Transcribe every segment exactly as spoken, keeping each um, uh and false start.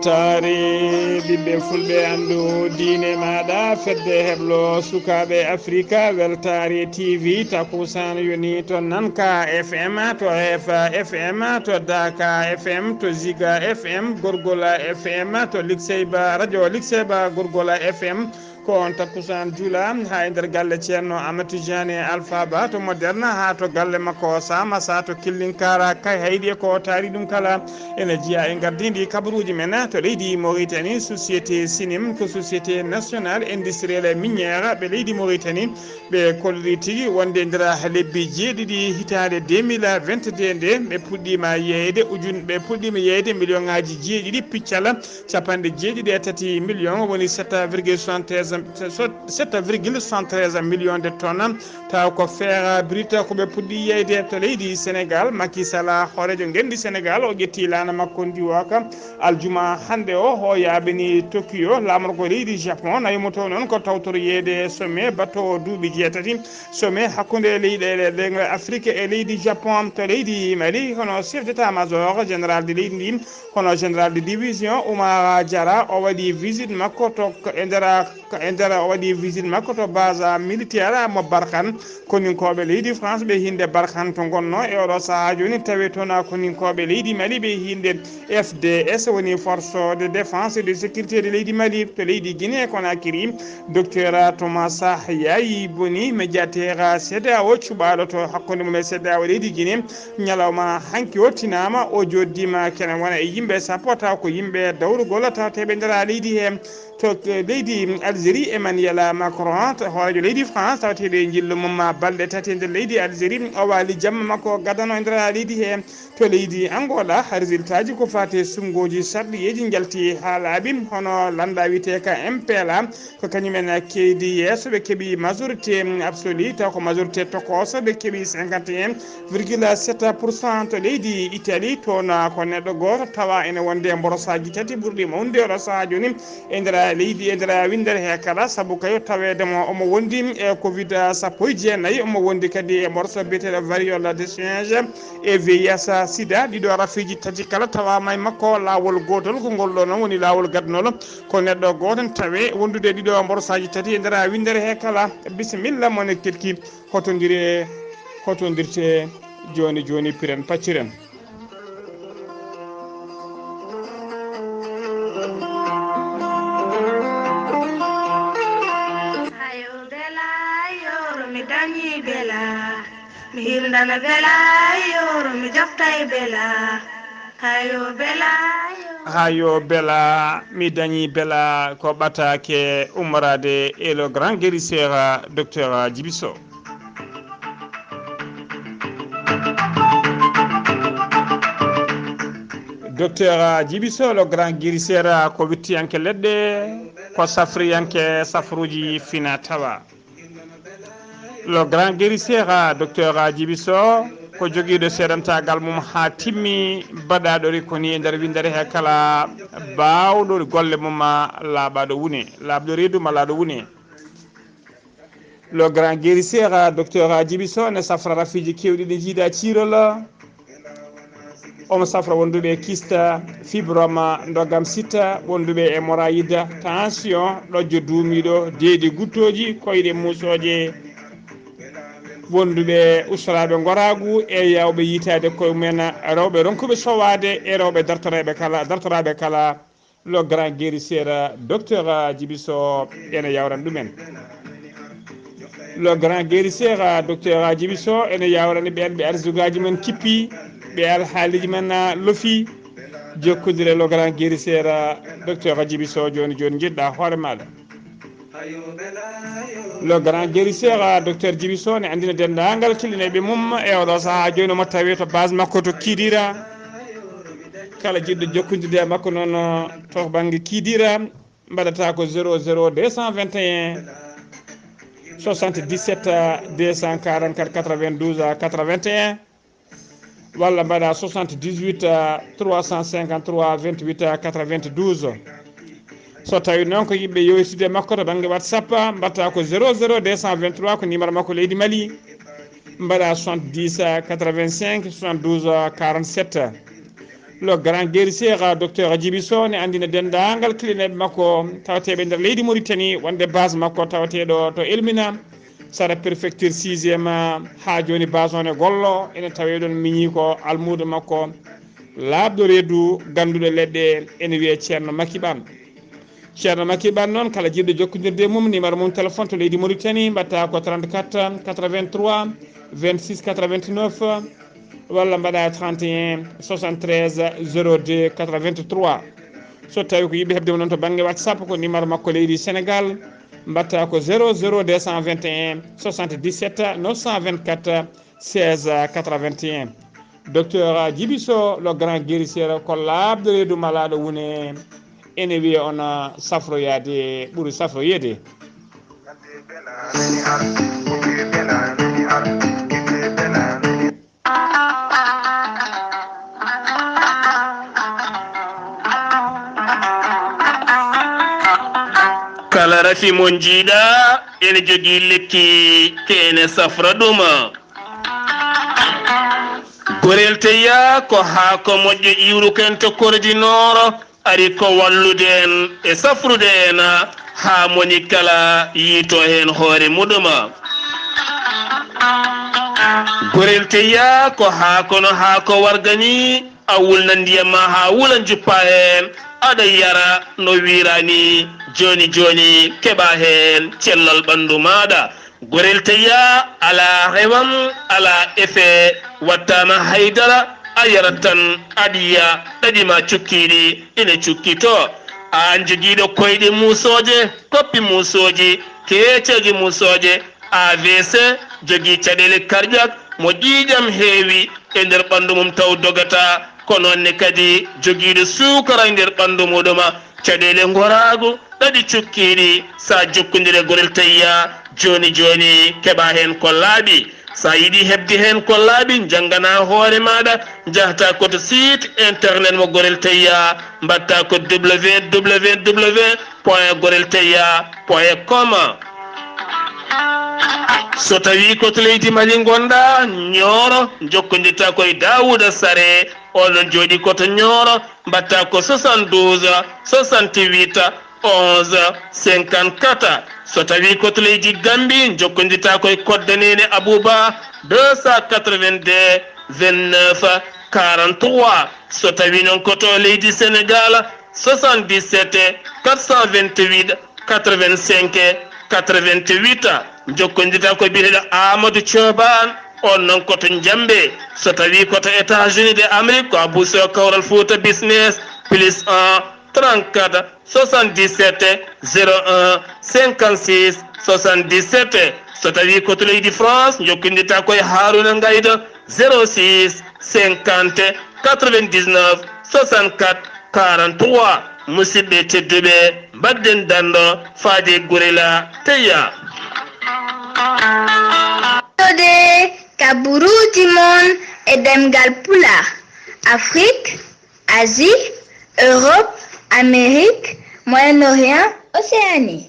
Taare ɓiɓɓe fulɓe, anndu diine maaɗa, fedde heblo sukaaɓe Afrika, Weltaare T V, takusan yoni to Nanka F M, to Hefa F M, to Daka F M, to Ziga F M, Gorgola F M, to Likseyba, Radio Likseyba, Gorgola F M. Ko on takkusaan juula haa e nder galle Ceerno Amadou Tidiane Alpha Ba to Moderne, haa to galle makko Samassa to Killinkara, kay haydi e ko taari ɗum kala. Ene jeyaa e ngardiindi kabaruuji men to leydi Mauritanie, société Sinim ko société nationale industrielle et minière ɓe leydi Mauritanie, ɓe kolliri tigi wonde e nder lebbi jeeɗiɗi hitaande deux mille vingt-deux nde, ɓe puɗɗiima yeeyde ujun-, ɓe puɗɗiima yeeyde million ŋaaji jeeɗiɗi piccal capanɗe jeeɗiɗi e tati million, woni sept virgule soixante-treize, sept virgule soixante-treize million de tonnes. Taw ko fer brut ko ɓe puɗɗi yeeyde to leydi Sénégal. Macky Sall, hooreejo ngenndi Sénégal, o ƴetti laana makko ndiwooka aljuma hannde o, o yaaɓini Tokyo, laamorgo leydi Japon, na yumotoo noon ko tawtoro yeeyde sommet battoowo duuɓi jeetati, sommet hakkunde leyɗeele ɗe Afrique e leydi Japon. To leydi Mali, hono chef d'état-major général de leydi ndi, hono général de division Oumar Diarra, o waɗi visite makko to, e nder, e nder, o waɗi visite makko to base militaire mo Barkhane. Koninkooɓe leydi France ɓe hinnde Barkhane to ngonno e oɗo sahaa jooni, tawi toon koninkooɓe leydi Mali ɓe hinnde F D S, woni Force de Défense et de Sécurité de leydi Mali. To leydi Guinée Conakry, Docteur Thomas Yayi Boni, médiateur CEDEAO, cuɓaaɗo to hakkunde mum e CEDEAO leydi Guinée, ñalawma hanki o tinaama, o jooɗdiima kene wona e yimɓe sappo, taw ko yimɓe dawrugol tawteeɓe nder leydi he. To leydi Algérie, Emmanuel Macron, hooreejo leydi France, tawteeɗo e njillu mum balɗe tati e nder leydi Algérie, o waali jamma makko gadano e nder leydi he. To leydi Angola, résultat ji ko faati e suɓngooji sarɗiyeeji njalti haa laaɓi, hono lannda wiyeteeka M P L A, ko kañum en keydi yeeso, ɓe keɓi majorité absolue, taw ko majorité tokooso, ɓe keɓi cinquante et un virgule sept pour cent. To leydi Italie, toon ko neɗɗo gooto tawa ene wonde e mborosaaji tati ɓurɗi mawnude oɗo sahaa jooni e nder leydi, e nder winndere he kala, sabu kayo taweede mo omo wondi e covid sappo e jeenayi, omo wondi kadi e mborso biyeteeɗo variole de singe e V I H sida. Ɗiɗo rafiiji tati kala tawaama e makko laawol gootol, ko ngol ɗoo noon woni laawol gadnol. Ko neɗɗo gooto tawe wondude e ɗiɗo mborosaaji tati e nder winndere he kala. Bisimilla, mone kirki, hotondire, hotondirte jooni jooni, piren pacciren. Hayo bela, yoro mi dañi bela, mi hildana bela, yoro mi joftay bela. Hayo bela, hayo bela, mi dañi bela, ko ɓataake ummoraade e le grand guérisseur, docteur Djibiso. Docteur Djibiso, le grand guérisseur, ko wittiyanke leɗɗe, ko safriyanke safruuji fina tawa. Le grand guérisseur, docteur Djibiso, ko jogiiɗo seedantaagal mum haa timmi, baɗaaɗo rikoni e nder winndere he kala, baawɗo golle mum, laaɓaaɗo wune, laaɓɗo reedu malaaɗo wune. Le grand guérisseur, docteur Djibiso, ne safra rafiiji keewɗi ɗi njiida ciirol. Omo safra wonduɓe kista, fibroma, ndogam sitta, wonduɓe e hémorroïde, tension, ɗojjo duumiiɗo, deedi guttooji, koyɗe muusooje, wonduɓe ustoraaɓe ngoraagu e yawɓe yitaade koye mumen, rewɓe ronkuɓe sowaade e rewɓe dartoreeɓe kala, dartoraaɓe kala. Le grand guérisseur, docteur Djibiso, ene yawran ɗumen. Le grand guérisseur, docteur Djibiso, ene yawrani ɓeen ɓe arzugaaji men kippi, ɓe alhaaliji men, ah, lofi. Jokkondire le grand guérisseur, docteur Djibiso, jooni jooni njiɗɗa hoore maaɗa. Le grand guérisseur, docteur Djibiso, ne anndina denndaangal keɗineeɓe mum e oɗo sahaa jooni mo tawi to base makko to Kidira. Kala jiɗɗo jokkondirde e makko noon to bannge Kidira, mbaɗata ko zéro zéro deux cent vingt et un soixante-dix-sept deux cent quarante-quatre quatre-vingt-douze quatre-vingt-un, walla mbaɗa soixante-dix-huit trois cent cinquante-trois vingt-huit quatre-vingt-douze. So tawi noon ko yiɗɓe yewtidde e makko to bannge WhatsApp, mbaɗta ko zéro zéro deux cent vingt-trois, ko numéro makko leydi Mali, mbaɗa soixante-dix quatre-vingt-cinq soixante-douze quarante-sept. Le grand guérisseur, docteur Djibi Sow, ne anndina denndaangal kilineeɓe makko tawateeɓe nder leydi Mauritanie wonde base makko tawateeɗo to Elmina, sara préfecture sixième, haa jooni base on e gollo, ene tawee ɗon miñi ko almuudo makko laaɓɗo reedu gannduɗo leɗɗe, ene wiyee Ceerno Makiɓan. Ceerno Makiɓan noon, kala jiɗɗo jokkondirde e mum, numéro mum téléphone to leydi Mauritanie, mbaɗta ko trente-quatre quatre-vingt-trois vingt-six quatre-vingt-neuf, walla mbaɗa trente et un soixante-treize zéro deux quatre-vingt-trois. So tawi ko yiɗɓe heɓde mo noon to bannge WhatsApp, ko numéro makko leydi Sénégal, mbaɗta ko zéro zéro deux cent vingt et un soixante-dix-sept neuf cent vingt-quatre seize quatre-vingt-un. Docteur Djibi Sow, le grand guérisseur, ko laaɓɗo reedu malaaɗo wune, ene wiya on safroyaade ɓuri safroyeede. Kala rafi mo njiiɗa ene jogii lekki ke ene safra ɗum. Gorel teya ko haako moƴƴo iwru kento kordi nooro, ari ko wallude en e safrude en haa moni kala yiito heen hoore muɗum. Gorel teya ko haako no haako wargani, a wulna ndiyam ma haa wula, njuppa heen, aɗa yara no wiiraani. Jooni jooni keɓa heen cellal ɓanndu maaɗa. Gorel teya alaa rewam, alaa effet, wattaama haydara, a yarat tan, aɗa yiya ɗaɗi ma cukkiiɗi ina cukkitoo. Aan jogiiɗo koyɗe muusooje, koppi muusooji, keeceeje muusooje, A V C, jogii caɗeele cardiaque, mo ƴiiƴam heewi e nder ɓanndu mum taw dogataa, ko noon ne kadi jogiiɗo suukara e nder ɓanndu muɗum, caɗeele ngoraagu, ɗaɗi cukkiiɗi, so a jokkondire gorel tayya jooni jooni, keɓa heen ko laaɓi. So a yiɗi heɓde heen ko laaɓi, njanngana hoore maaɗa, njahta ko to site internet mo gorel tayya, mbaɗta ko www point gorel tayya point com. So tawi ko to leydi Mali ngonɗa, Nioro, jokkondirta ko e Daouda Sare, oɗon jooɗi ko to Nioro, mbaɗta ko soixante-douze soixante-huit onze cinquante-quatre. So tawi ko to leydi Gambie, jokkondirta ko e Kodda Nene Abouba, deux cent quatre-vingt-deux vingt-neuf quarante-trois. So tawi noon ko to leydi Sénégal, soixante-dix-sept quatre cent vingt-huit quatre-vingt-cinq quatre-vingt-huit. Jokkondirta ko biyeteɗo Amadou Thioban, on noon ko to Njambe. So tawi ko to États-Unis de Amérique, ko Abou Sow Kawral Fouta Business, plus un trente-quatre soixante-dix-sept zéro un cinquante-six soixante-dix-sept. So tawi ko to leydi France, jokkondirta ko e Harouna Ngaydo, zéro six cinquante quatre-vingt-dix-neuf soixante-quatre quarante-trois. Musidɓe tedduɓe, mbaɗden danndo faade gorel tayya. Tode kaburuuji mon e ɗemngal Pulaar, Afrique, Asie, Europe, Amérique, Moyen-Orient, Océanie.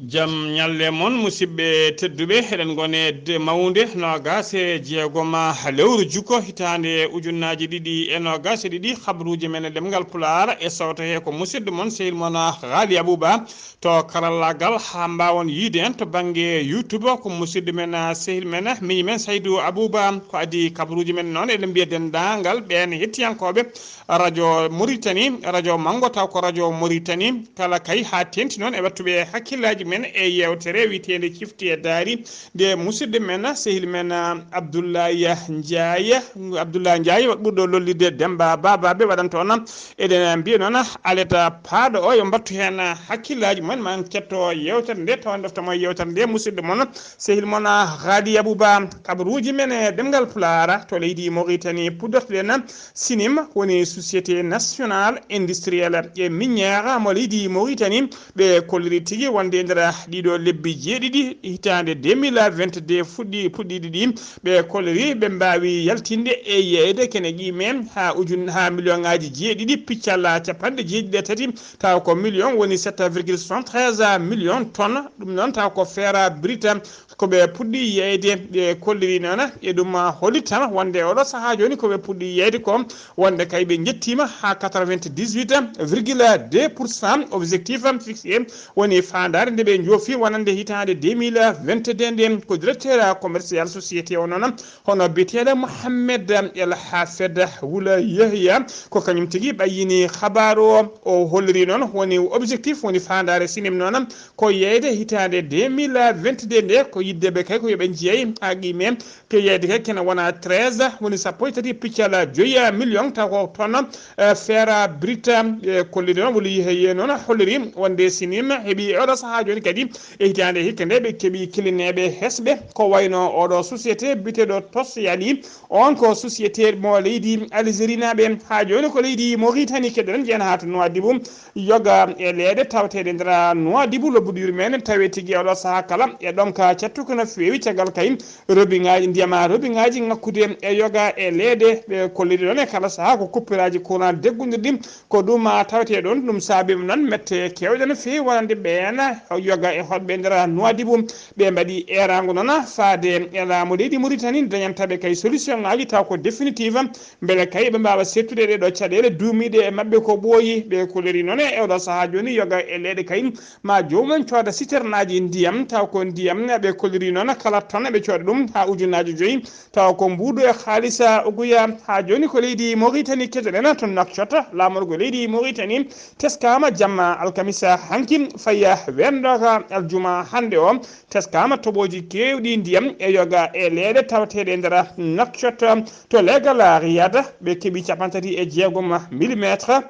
Jam ñalle mon, musidɓe tedduɓe, eɗen ngone de mawde noogaas e jeegom lewru juko hitaande ujunnaaji ɗiɗi e noogaas e ɗiɗi. Habruuji men e ɗemngal Pulaar e sawto he ko musidɗo mon, sehil mon Haali Abuba to karallaagal, haa mbaawon yiide en to bannge YouTube. Ko musidɗo men, sehil men, miñi men Saydu Abuba. Ko adii kabruuji men noon, eɗen mbiya denndaangal ɓeen hettiyankooɓe Radio Mauritanie, radio manngo taw ko Radio Mauritanie kala kay, haa teeŋti noon e wattuɓe hakkillaaji men e yeewtere wiyeteende Cifti e Daari, nde musidɗo men, sehil men, Abdoulaye Ndiaye, Abdoulaye Ndiaye ɓurɗo lollirde Demba Babaɓe waɗanta on. Eɗen mbiya noon aleta paaɗo o yo mbattu heen hakkillaaji mumen, maa en ketto yeewtere nde, tawa en ɗofta mo e yeewtere nde, musidɗo mon, sehil mon, Haali Abuba. Kabruuji men e ɗemngal Pulaar to leydi Mauritanie, puɗɗortoɗen Sinim, woni Société Nationale Industrielle et Minière mo leydi Mauritanie. Ɓe kolliri tigi wonde e nder Ɗiɗo lebbi jeeɗiɗi hitaande deux mille vingt-deux fuɗɗi puɗɗiiɗi ɗi, ɓe kolliri ɓe mbaawi yaltinde e yeeyde kene qiime haa ujun haa miliyonŋaaji jeeɗiɗi piccal capanɗe jeeɗiɗi e tati, taw ko million woni sept virgule soixante-treize million tonnes. Ɗum noon taw ko feera brita ko ɓe puɗɗi yeeyde. Ɓe kolliri noon e ɗum holi tan wonde oɗo sahaa jooni ko ɓe puɗɗi yeeyde ko wonde kay ɓe njettiima haa quatre-vingt-dix-huit virgule deux pour cent. Objectif fixé woni faandaare nde ɓe njoofi wonande hitaande deux mille vingt-deux nde. Ko directeur commercial société o noon, hono biyeteeɗo Mohamed El Hafed Wula Yahya, ko kañum tigi ɓayyini xabaaru o. O holliri noon woni objectif woni faandaare sinim noon ko yeeyde hitaande deux mille vingt-deux nde, ko yidde ɓe kay ko yo ɓe njiyay haa qiime ke yeeyde kay kene wona treize woni sappo e tati piccal joyi million taw ko tonnes, eh, feera brita. Ɓe kolliri noon wuli he noon holliri wonde sinim heɓi oɗo sahaa jooni kadi e hitaande hikka nde ɓe keɓi kilineeɓe hesɓe ko wayno oɗo société biyeteeɗo Tos Yali. On ko société mo leydi Algérie naaɓe, haa jooni ko leydi Mauritanie kedderen jeena haa to Nouadhibou, yoga e leeɗe tawateeɗe nder Nouadhibou, lobbudu yurmeende tawi tigi oɗo sahaa kala e ɗonka cattuka no feewi. Caggal kay robiŋaaji ndiyam, robiŋaaji ŋakkude e yoga e leeɗe, ɓe kolliri ɗon e kala sahaa ko kuppiraaji courant deggundirɗi. Ko ɗum tawetee ɗon, ɗum saabii noon mette keewɗe no feewi wonande ɓeen yoga e hoɗɓe nder Nouadhibou. Ɓe mbaɗi eeraango noon faade e laamu leydi Mauritanie dañanta ɓe kay solution ŋaaji taw ko définitive, mbele kay ɓe mbaawa seettude ɗee ɗoo caɗeele duumiiɗe e maɓɓe ko ɓooyi. Ɓe kolliri noon e oɗo sahaa jooni yoga e leeɗe kay ma joomum cooda citernaaji ndiyam taw ko ndiyam ɓe kolliri noon kala ton ɓe cooda ɗum haa ujunnaaji joyi. Tawa ko mbuuɗu e haalisa uguya. Haa jooni ko leydi Mauritanie keɗoɗen to Nouakchott, laamorgo leydi Mauritanie teskaama jamma alkamisa hanki faya weendoka aljuma hannde o. Teskaama toɓooji keewɗi ndiyam e yoga e leeɗe tawateeɗe e nder Nouakchott. To leegal Riyad ɓe keɓi cappanɗe tati e jeegom millimétre.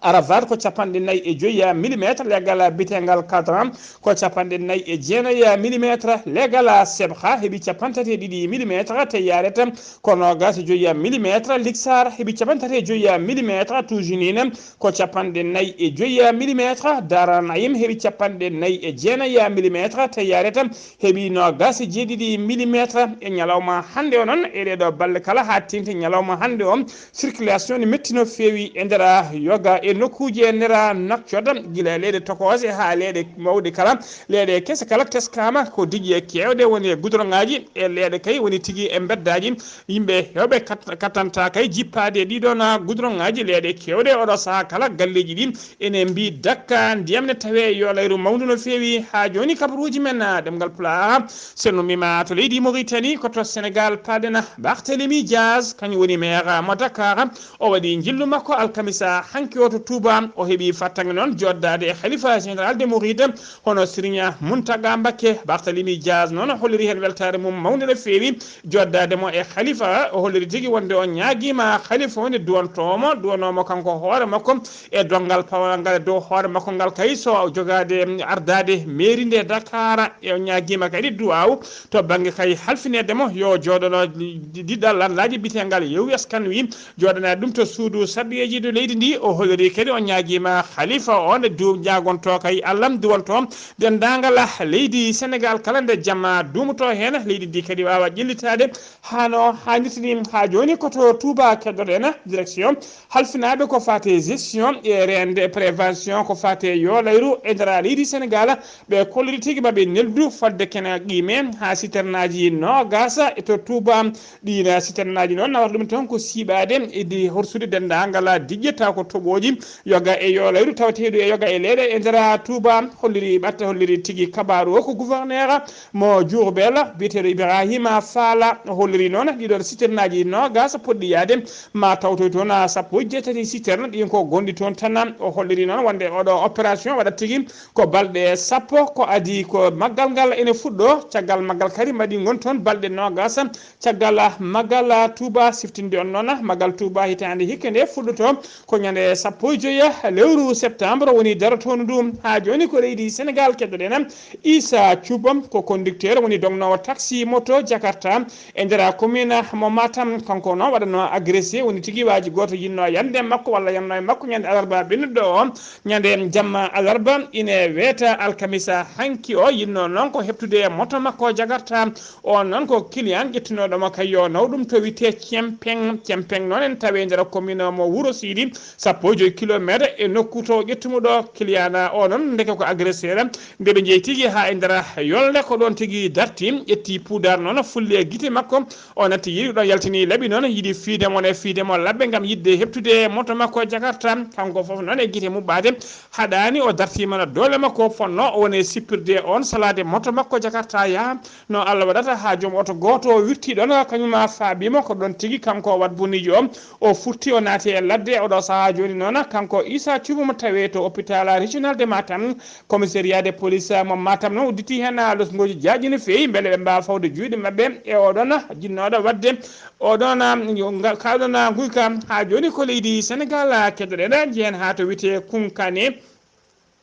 Arafat ko cappanɗe nayi e joyi millimétre, leegal biyeteegal Kadran ko cappanɗe nayi e jeenayi millimétre, leegal Sebha heɓi cappanɗe tati e ɗiɗi millimétre, Teyyaret ko noogas e joyi millimétre, Liksar heɓi cappanɗe tati e joyi millimétre, Tujinin ko cappanɗe nayi e joyi millimétre, Dara Naim heɓi cappanɗe nayi e jeenayi millimétre, Teyyaret heɓi noogas e jeeɗiɗi millimétre. E ñalawma hannde o noon, e ɗee ɗoo balɗe kala haa teeŋti ñalawma hannde o, circulation ne metti no feewi e nder yoga e nokkuuji e nder Nouakchott, gila e leeɗe tokoose haa leeɗe mawɗe kala, leeɗe kese kala teskaama ko diƴƴe keewɗe woni e gudroŋaaji e leeɗe kay woni tigi e mbeddaaji. Yimɓe heewɓe kat-, kattantaa kay jippaade e ɗii ɗoon gudroŋaaji leeɗe keewɗe oɗo sahaa kala galleeji ɗi ene mbii dakka ndiyam ne tawee yo layru mawndu no feewi. Haa jooni kabaruuji men, ah, ɗemngal Pulaar, so en ummiima to leydi Mauritanie, ko to Sénégal paaɗen. Barthélémy Diaz, kañum woni maire mo Dakar, o waɗi njillu makko alkamisa hanki o to Touba. O heɓi fattange noon joddaade e Khalifa général de Mouride, hono Serigne Mountaga Mbacké. Barthélémy Diaz noon holliri heen weltaare mum mawnde no feewi. Joddaade mo e Khalifa, o holliri tigi wonde o ñaagiima Khalifa woni duwantoomo, duwanoomo kanko hoore makko e donngal pawangal e dow hoore makko ngal, kay so jogaade, ardaade mairie nde Dakar. E o ñaagiima kadi duwaaw to bannge kay halfineede mo yo jooɗono diɗɗal landaaji biyeteengal Yewwi Askan Wi, jooɗanaade ɗum to suudu sarɗiyeeji dow leydi ndi. O holliri kadi o ñaagiima Khalifa o nde du-, jaagontoo kay Allah, duwantoo denndaangal leydi Sénégal kala nde jamma duumotoo heen, leydi ndi kadi waawa ƴellitaade hano haanirta ni. Haa jooni ko to Touba keddoɗen direction halfinaaɓe ko faati e gestion e reende e prévention ko faati e yoolayru e nder leydi Sénégal. Ɓe kolliri tigi maɓe neldu fodde kene qiime haa siternaaji noogas e to Touba. Ɗiin siternaaji noon nawata ɗum toon ko siiɓaade idi horsude denndaangal diƴƴe taw ko toɓooji yoga e yoolayru tawateeɗu e yoga e leeɗe e nder Touba. Holliri ɓatte holliri tigi kabaaru o ko gouverneur mo Diourbel biyeteeɗo Ibrahima Fala. O holliri noon ɗiɗon siternaaji noogas poɗɗi yaade ma tawtoy toon sappo e jeetati siterne ɗin ko gonɗi toon tan. O holliri noon wonde oɗo opération waɗat tigi ko balɗe sappo ko adi ko maggal ngal ene fuɗɗo. Caggal maggal kadi mbaɗi ngon toon balɗe noogas caggal maggal Touba. Siftinde on noon maggal Touba hitaande hikke nde fuɗɗoto ko ñande sappo joya lewru septembre woni darotoondu ndu. Haa jooni ko leydi Senegal keddoɗen. Issa Thioub ko conducteur woni dognoowo taxi moto Jakarta e nder commune mo Matam. Kanko noon waɗanoo agressé, woni tigi waaji gooto yinnoo yande makko walla yannoo e makko ñande alarba ɓennuɗo o. Ñande jamma alarba ine weeta alkamisa hanki o, yinnoo noon ko heɓtude moto makko Jakarta. O noon ko client ƴettunooɗo mo kay yo naw ɗum to wiyetee Cempeng. Cempeng noon en tawi e nder commune mo Wuro Siidi, sappo e joy kilometre e nokku to ƴettumo ɗo. Client o noon ndeke ko agresseur. Nde ɓe njehi tigi haa e nder yolnde, ko ɗoon tigi darti, ƴetti puudar noon fulli e gite makko. O natti yiɗi ɗon yaltini laɓi noon, yiɗi fiide mo e fiide mo labbe ngam yiɗde heɓtude moto makko Jakarta. Kanko fof noon e gite muɓɓaade haɗaani, o dartiima no doole makko fonnoo, o woni sippirde on salaade moto makko Jakarta yaha. No Allah waɗata haa joom oto gooto o wirti ɗon, kañum a faabiima ko ɗon tigi kanko Wad Bunijo. O furti, o naati e ladde. Oɗo sahaa jooni noon, kanko Issa Thioub mo tawee to hôpital régional de Matam, commissariat de police mo Matam noon udditi heen losngooji jaaƴi no feewi, mbele ɓe mbaawa fawde juuɗe maɓɓe e oɗon jinnooɗo waɗde oɗon, nga-, kaɗon nguyka. Haa jooni ko leydi Senegal keddoɗen, njehen haa to wiyetee Kunkane.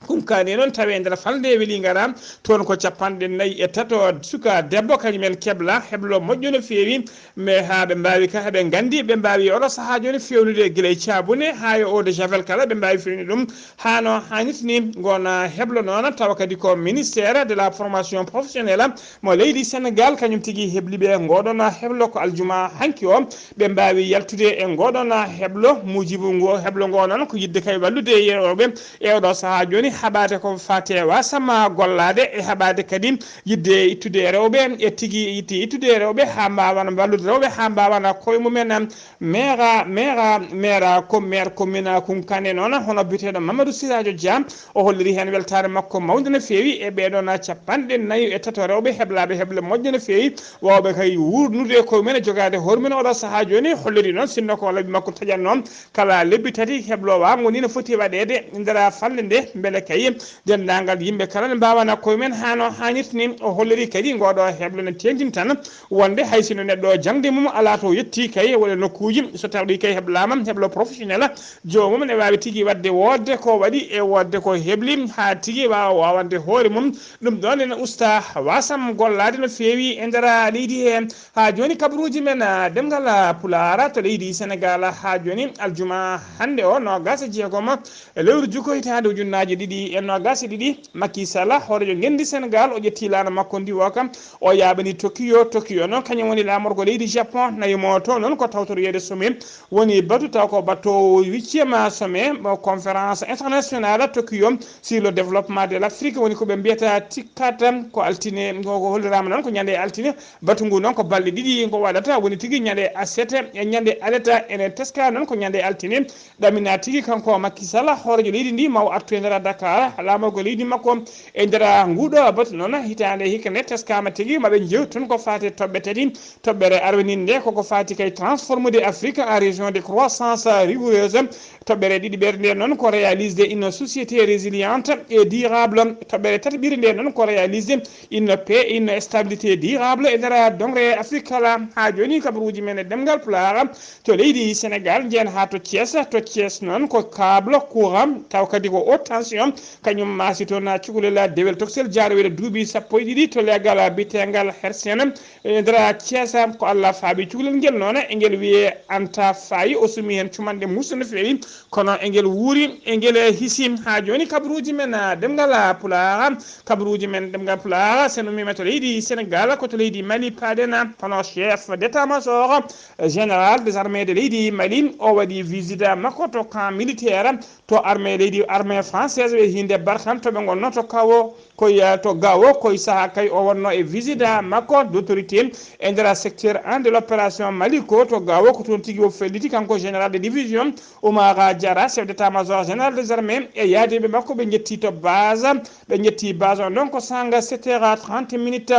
Kunkane noon tawi e nder falnde Welingara, toon ko capanɗe nayi e tato suka debbo, kañum en kebla heblo moƴƴo no feewi, mais haa ɓe mbaawi ka, ɓe nganndi, ɓe mbaawi oɗo sahaa jooni fewnude gila e caabune haa e eau de javel kala, ɓe mbaawi fewnude ɗum haa no haanirta ni. Ngoon heblo noon tawa kadi ko ministère de la formation professionnelle mo leydi Senegal, kañum tigi hebli ɓe ngoɗon heblo ko aljuma hanki o. Ɓe mbaawi yaltude e ngoɗon heblo. Muujibu ngo heblo ngo noon ko yiɗde kay wallude yeewɓe e oɗo sahaa jooni, haɓaade ko faati e wasam gollaade e haɓaade kadi yiɗde ittude rewɓe e tigi yiɗde ittude rewɓe haa mbaawan wallude rewɓe haa mbaawan koye mumen. Meera, meera, meera ko meer commune Kunkane noon, hono biyeteeɗo Mamadou Sirajo Dia, o holliri heen weltaare makko mawnde no feewi e ɓee ɗoon capanɗe nayi e tato rewɓe heblaaɓe heble moƴƴe no feewi, waawɓe kay wuurnude e koye mumen e jogaade hoore mum. Oɗo sahaa jooni holliri noon, sinno ko laɓi makko taƴatnoo, kala lebbi tati heblo waango ni no foti waɗeede e nder falnde nde, mbele kay denndaangal yimɓe kala ne mbaawana koye mumen haa no haanirta ni. O holliri kadi ngooɗo heblo ne teeŋtin tan wonde hay sinno neɗɗo jaŋde mum alaa to yetti kay, walla nokkuuji so tawɗi kay heblaama heblo professionnel, joomum ne waawi tigi waɗde woodde ko waɗi e woodde ko hebli haa tigi waawa waawande hoore mum. Ɗum ɗoon ene usta wasam gollaade no feewi e nder leydi he. Haa jooni kabaruuji men, ah, ɗemngal, ah, Pulaar to leydi Senegal. Haa jooni aljuma hannde o, noogaas e jeegom e lewru juko hitaande ujunnaaji ɗiɗi e noogaas e ɗiɗi, Macky Sall, hooreejo ngenndi Senegal, o ƴetti laana makko ndi o kam, o yaaɓani Tokyo. Tokyo noon kañum woni laamorgo leydi Japon. Nawi mo to noon ko tawtoroyeede sommet woni batu, taw ko bato huitième sommet, mo conférence internationale Tokyo sur le développement de l'Afrique, woni ko ɓe mbiyata TICAD. Ko altine, ko, ko holliraama noon ko ñande altine. Batu ngu noon ko balɗe ɗiɗi ngo waɗata, woni tigi ñande aset e ñande aleta. Ene teska noon ko ñande altine. Ɗamina tigi kanko Macky Sall, hooreejo leydi ndi, maw artu e nder Dakar, laamorgo leydi makko. E nder nguuɗo batu noon, hitaande hikka nde teskaama tigi, maɓe njeew toon ko faati e toɓɓe tati. Toɓɓere arwininde koko faati kay transformude Afrique en région de croissance rigoureuse. Toɓɓere ɗiɗiɓere nde noon ko réalisde une société résiliente et durable. Toɓɓere tataɓire nde noon ko réalisde une paix et une stabilité durable e nder dongre Afrique kala. Haa jooni kabaruuji men e ɗemngal Pulaar to leydi Senegal, njehen haa to Thiès. To Thiès noon ko câble courant, taw kadi ko haute tension, kañum maasi toon cukalel dewel toksel jaaroyel duuɓi sappo e ɗiɗi to leegal biyeteengal Hersen e nder Thiès. Ko Allah faabi cukalel ngel noon, e ngel wiyee Anta Faye, o sumi heen cumanɗe muusuɗe no feewi, kono e ngel wuuri, e ngel hisi. Haa jooni kabaruuji men, ah, ɗemngal Pulaar, kabaruuji men ɗemngal Pulaar, so en ummiima to leydi Senegal, ko to leydi Mali paaɗen, hono chef d'état-major général des armées de leydi Mali, o waɗi visite makko to camp militaire to armée leydi, armée française ɓe hiinde Barkhane to ɓe ngonnoo to kawo, koye, to Gao, koye sahaa kay o wonnoo e visite makko d'autorité e nder secteur un de l'opération Mali ko to Gao, ko toon tigi o felliti kanko général de division Oumar Diarra, chef d'état-major général des armées, e yaadiiɓe makko. Ɓe njetti to base, ɓe njetti base o noon ko sanga sept heures trente minutes.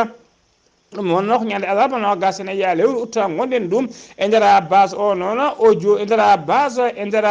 Ɗum wonnoo ko ñande alarba noogaas e nayi lewru août ngonɗen ɗum e nder base o noon o jo e nder base e nder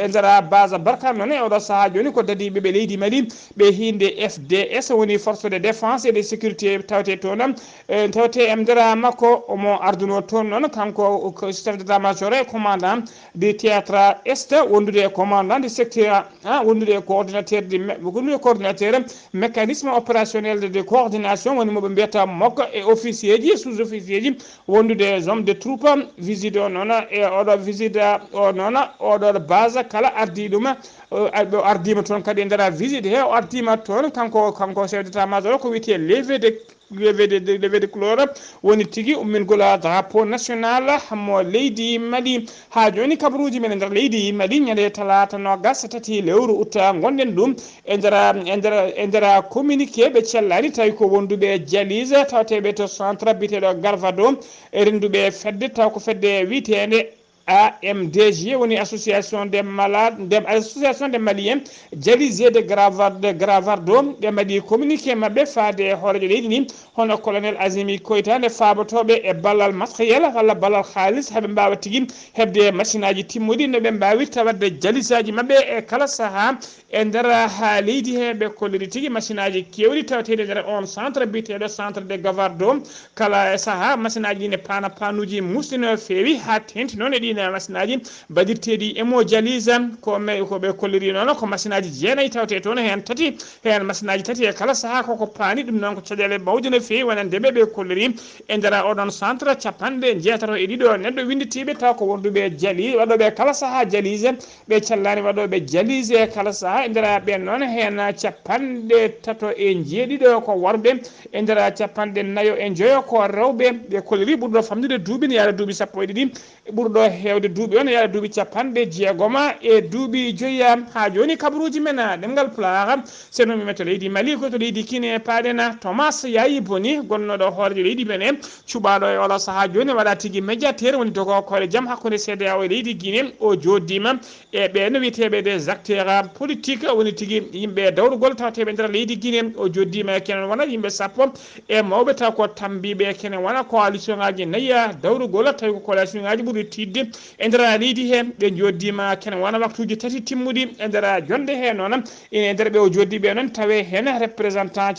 e nder base Barkane noon e oɗo sahaa jooni ko dadiiɓe ɓe leydi Mali ɓe hiinde F D S woni force de défense et de sécurité tawte toon e tawte e nder makko omo ardunoo toon noon kanko ko chef d'état major et commandant du théâtre est wondude e commandant du secteur wondude e coordinateur de wondude coordinateur mécanisme opérationnel de coordination woni mo ɓe mbiyata mok e officier ji e sous officier ji wondude e zone de troupe visite o noon e oɗo visite o noon oɗo base kala ardii ɗum o ardiima toon kadi e nder visite he o ardiima toon kanko kanko chef d'état major ko wiyetee levée de levée de levée de couleur woni tigi ummingol drapeau national mo leydi Mali haa jooni kabaruuji men e nder leydi Mali ñande talaata noogaas e tati lewru août ngonɗen ɗum e nder e nder e nder communiqué ɓe cellaani tawi ko wonduɓe Jalise tawateeɓe to centre biyeteeɗo Garvado e rennduɓe fedde taw ko fedde wiyeteende A M D G woni association des malades des associations des Maliens dialysés de Gravard de Gravardo ɓe mbaɗi communiqué maɓɓe faade e hooreejo leydi ndi hono colonel Azimi Koyta nde faabotooɓe e ballal matériel walla ballal haalis haɓe mbaawa tigi heɓde machine aji timmuɗi no ɓe mbaawirta waɗde jalisaaji maɓɓe e kala sahaa e nder haa leydi he ɓe kolliri tigi machine aji keewɗi tawateeɗi e nder on centre biyeteeɗo centre de Gavardo kala e sahaa machine aji ɗi ne paana paanuuji muusɗi no feewi haa teeŋti noon e ɗiin machine aji mbaɗirteeɗi hémodialyse ko ko ɓe kolliri noon ko machine aji jeenayi tawte toon heen tati heen machine aji tati e kala sahaa koko paani ɗum noon ko caɗeele mawɗe no feewi wonande ɓe ɓe kolliri e nder oɗon centre capanɗe jeetato e ɗiɗo neɗɗo winnditiiɓe taw ko wonduɓe jali waɗooɓe kala sahaa dialyse ɓe callani waɗooɓe dialyse e kala sahaa e nder ɓen noon heen capanɗe tato e jeeɗiɗo ko worɓe e nder capanɗe nayo e joyo ko rewɓe ɓe kolliri ɓurɗo famɗude duuɓi ne yaara duuɓi sappo e ɗiɗi ɓurɗo heewde duuɓi o ne yaara duuɓi capanɗe jeegoma e duuɓi joyi haa jooni kabaruuji men ɗemngal pulaar seno mi metto leydi Mali ko to leydi Kine paaɗen Thomas Yayi Boni gonnooɗo hooreejo leydi Benin cuɓaaɗo e oɗo sahaa jooni waɗa tigi médiateur woni dogo koore jam hakkunde C D A O e leydi Guinée o jooɗdiima e ɓe no wiyeteeɓe des acteurs politiques woni tigi yimɓe dawrugol tawateeɓe nder leydi Guinée o jooɗdiima e kenen wona yimɓe sappo e mawɓe taw ko tambiiɓe kene wona coalition ngaji nayi dawrugol tawi ko coalition ngaji ɓuri tiiɗde e nder leydi he ɓe jooɗdiima kene wona waktuuji tati timmuɗi e nder jonde he noon ine e nder ɓe o jooɗdiiɓe noon tawe heen représentant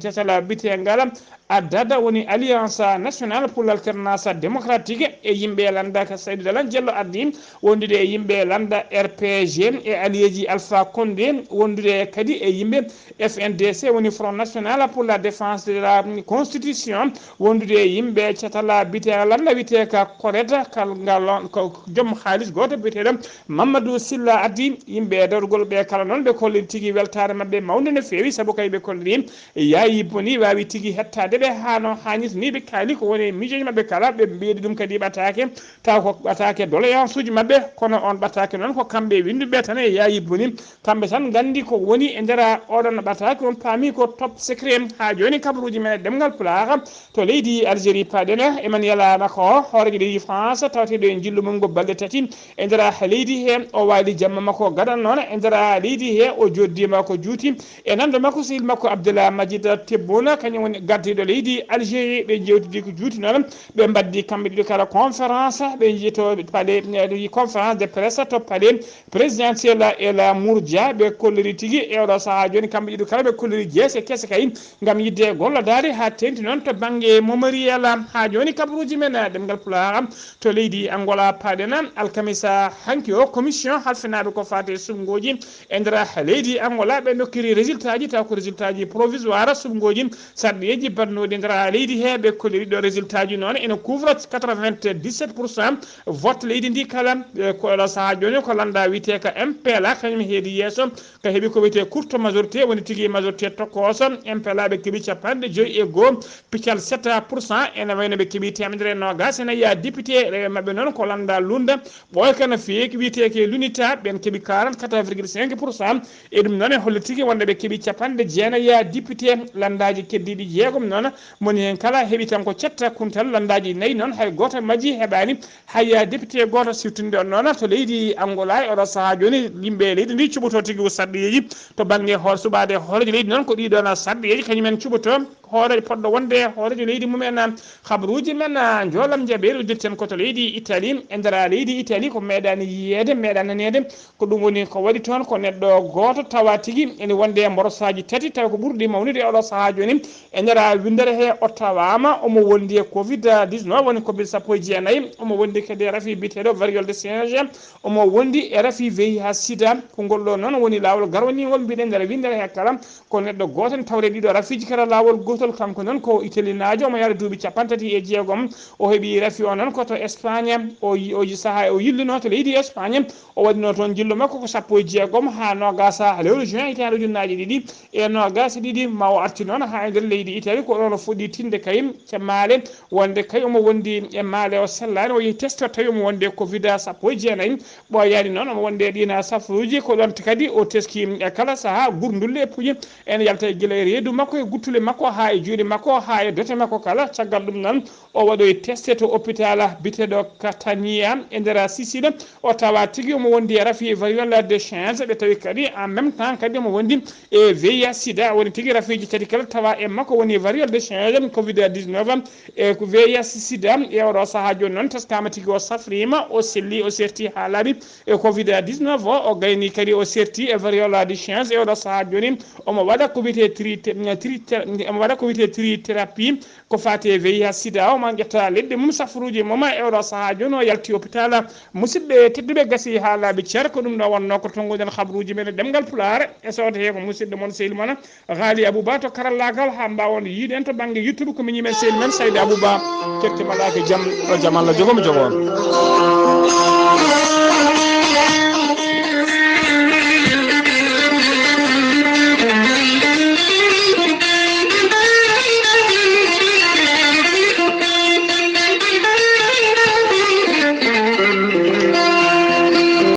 catala bite ngal addada woni alliance nationale pour l'alternance démocratique e yimɓe lannda ka Saydou Dalein Diallo addi wondude e yimɓe lannda R P G e alliéji Alpha Condé wondude kadi e yimɓe F N D C woni Front National pour la Défense de la Constitution wondude e yimɓe catala bite lannda wiyetee ka Coretta kal ngal ko joom haalis gooto biyeteeɗo Mamadou Sylla addi yimɓe e dawrugol ɓe kala noon ɓe kolliri tigi weltaare maɓɓe mawnde no feewi sabu kay ɓe kolliri Yayi Boni waawi tigi hettaade ɓe haa no haanirta ni ɓe kaali ko woni miijooji maɓɓe kala ɓe mbiyeɗi ɗum kadi ɓataake taw ko ɓataake doléance uji maɓɓe kono on ɓataake noon ko kamɓe winnduɓe tan e Yayi Boni kamɓe tan nganndi ko woni e nder oɗon ɓataake on paami ko top secret haa jooni kabaruuji men e ɗemngal pulaar to leydi Algérie paaɗen Emmanuel Macron hooreejo leydi France tawateeɗo e njillu mum ngo balɗe tati e nder leydi he o waali jamma makko gadan noon e nder leydi he o jooɗdiima ko juuti e nanndo makko sehil makko Abdallah Majid Tebboune kañum woni gardiiɗo leydi Algérie ɓe njeewtidi ko juuti noon ɓe mbaddi kamɓe ɗiɗo kala conférence ɓe njeeto palais conférence de presse to palais présidentiel e la Mourdia ɓe kolliri tigi e oɗo sahaa jooni kamɓe ɗiɗo kala ɓe kolliri jeese kese kay ngam yidde gollodaade haa teeŋti noon to bannge momariel haa jooni kabaruuji men ɗemngal pulaar to leydi Angola paaɗen alkamisa hanki o commission halfinaaɗo ko faati e suɓngooji e nder leydi Angola ɓe ndokkiri résultat ji taw ko résultat ji provisoire suɓngooji sarɗiyeeji baɗnooɗi e nder leydi he ɓe kolliri ɗo résultat ji noon ene couvre quatre-vingt-dix-sept pour cent vote leydi ndi kala ko oɗo sahaa jooni ko lannda wiyetee ka M P L A kañum heedi yeeso ka heɓi ko wiyetee courte majorité woni tigi majorité tokkooso M P L A ɓe keɓi capanɗe joyi e goo piccal sept pour cent ene wayno ɓe keɓi temedere e noogaas e nayi député rewe maɓɓe noon ko lannda lunda ɓooyka no feeki wiyetee ke lunita ɓen keɓi quarante-quatre virgule cinq pour cent e ɗum noon e hollitigi wonde ɓe keɓi capanɗe jeenayi député lanndaaji keddiiɗi jeegom noon moni heen kala heɓi tan ko cetta kuntal lanndaaji nayi noon hay gooto majji heɓaani hay député gooto siftinde on noon to leydi Angola e oɗo sahaa jooni yimɓe leydi ndi cuɓoto tigi o sarɗiyeeji to bannge hoore suɓaade hooreejo leydi noon ko ɗii ɗoon sarɗiyeeji kañum en cuɓoto hoore poɗɗo wonde hooreejo leydi mumen. Habruuji men, ah, njoolam jaɓeeri uddirten ko to leydi Italie. E nder leydi Italie ko meeɗaani yiyeede, meeɗaani naneede. Ko ɗum woni ko waɗi toon ko neɗɗo gooto tawa tigi ene wonde e mborosaaji tati, tawi ko ɓurɗi mawnude e oɗo sahaa jooni. E nder winndere he o tawaama omo wondi e covid dix-neuf, woni covid sappo e jeenayi. Omo wondi kadi e rafi biyeteeɗo variole de singe. Omo wondi e rafi V I H sida. Ko ngol ɗo noon woni laawol garwaniingol mbiɗen nder winndere he kala. Ko neɗɗo gooto ne tawre ɗiɗo rafiiji kala laawol gootol. Kanko noon ko italinaajo, omo yahra duuɓi capanɗe tati e jeegom. O heɓi rafi o noon ko to Espagne. O yi-, o yi-, sahaa o yilluno to leydi Espagne. O waɗino toon jillu makko ko sappo e jeegom haa noogaas lewru juin hitaande ujunnaaji ɗiɗi e noogaas e ɗiɗi. Ma o arti noon haa e nder leydi Italie, ko ɗoon o fuɗɗi tinde kay ca maale, wonde kay omo wondi e maale o sellaani, o yehi test o tawi omo wondi e covid sappo e jeenayi. Ɓooyaani noon omo wondi e ɗiin safruuji, ko ɗoon kadi o teski e kala sahaa gurdulli e puƴe. Ene yalta e gila e reedu makko e guttule makko haa e juuɗe makko haa e dote makko kala. Caggal ɗum noon o waɗoyi testé to hôpital biyeteeɗo Catania e nder Sicile. O tawa tigi omo wondi e rafi variole de singe, ɓe tawi kadi en même temps kadi omo wondi e V I H sida, woni tigi rafiiji tati kala tawa e makko, woni variole de singe, covid dix-neuf e ko V I H sida. E oɗo sahaa jooni noon teskama tigi o safriima, o selli, o serti haa laaɓi e covid dix-neuf o, o gayni kadi o serti e variole de singe. E oɗo sahaa jooni omo waɗa ko wiyetee tri-, tri-, omo waɗa ko wiyetee trithérapie. Ko faati e V I H sida, omo ƴetta leɗɗe mum, safruuji mum. E oɗo sahaa jooni o yalti hôpital. Musidɓe tedduɓe, gasi haa laaɓi cer, ko ɗum ɗo wonnoo ko tonnguɗen habruuji men e ɗemngal Pulaar. E soodete ko musidɗo mon, sehil mon Haali Abouba to karallaagal, haa mbaawon yiide en to bannge YouTube, ko miñi men, sehil men Saydi Abouba. Kerte malaaka jam, o jam Allah jogo mo jogo on.